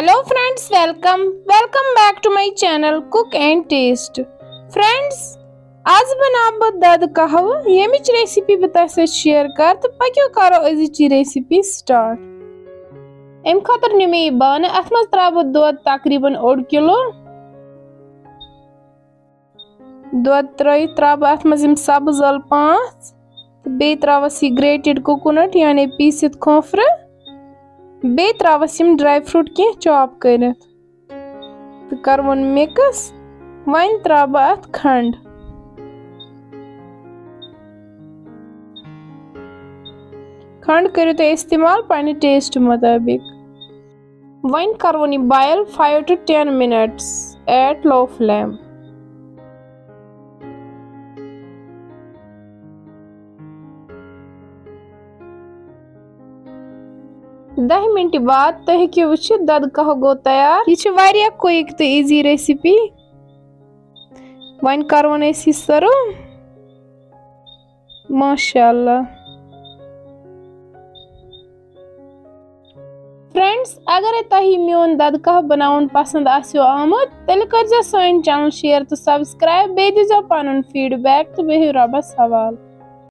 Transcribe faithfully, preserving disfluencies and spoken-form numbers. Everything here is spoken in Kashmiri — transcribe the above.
Hello friends, welcome, welcome back to my channel Cook and Taste. Friends, آز بناوٕ بہٕ دۄدٕ قہوٕ، ییٚمِچ recipe بہٕ تۄہہِ سۭتۍ share کَرٕ، تہٕ پٔکِو کَرو أزِچ یہِ recipe start. اَمہِ خٲطرٕ نِمہٕ مےٚ یہِ بانہٕ، اَتھ منٛز ترٛاوٕ بہٕ دۄد تقریٖباً اوٚڑ کِلوٗ. دۄد ترٲوِتھ ترٛاوٕ بہٕ اَتھ منٛز یِم سبٕز ٲلہٕ پانٛژھ، تہٕ بیٚیہِ ترٛاوَس یہِ grated coconut، یعنی پیٖسِتھ کھوٗپرٕ. بیٚیہِ ترٛاوَس یِم dry fruit کینٛہہ chop کٔرِتھ، تہٕ کَرٕ وۄنۍ mix. وۄنۍ ترٛاوٕ بہٕ اَتھ کھنٛڈ. کھنٛڈ کٔرِو تُہۍ استعمال پننہِ taste مُطٲبِق. وۄنۍ کَرٕ وۄنۍ یہِ boil five to ten minutes at low flame. دَہہِ مِنٹہِ بعد تُہۍ ہیٚکِو وٕچھِتھ دۄدٕ قہوٕ گوٚو تیار. یہِ چھِ واریاہ quick تہٕ easy recipe. وۄنۍ کَرون أسۍ یہِ serve. ماشاء اللہ. Friends، اگرے تۄہہِ میون دۄدٕ قہوٕ بناوُن پسند آسیو آمُت، تیٚلہِ کٔرزیو سٲنۍ channel share تہٕ subscribe، بیٚیہِ دیٖزیو پنُن feedback تہٕ بِہِو رۄبس حوالہٕ.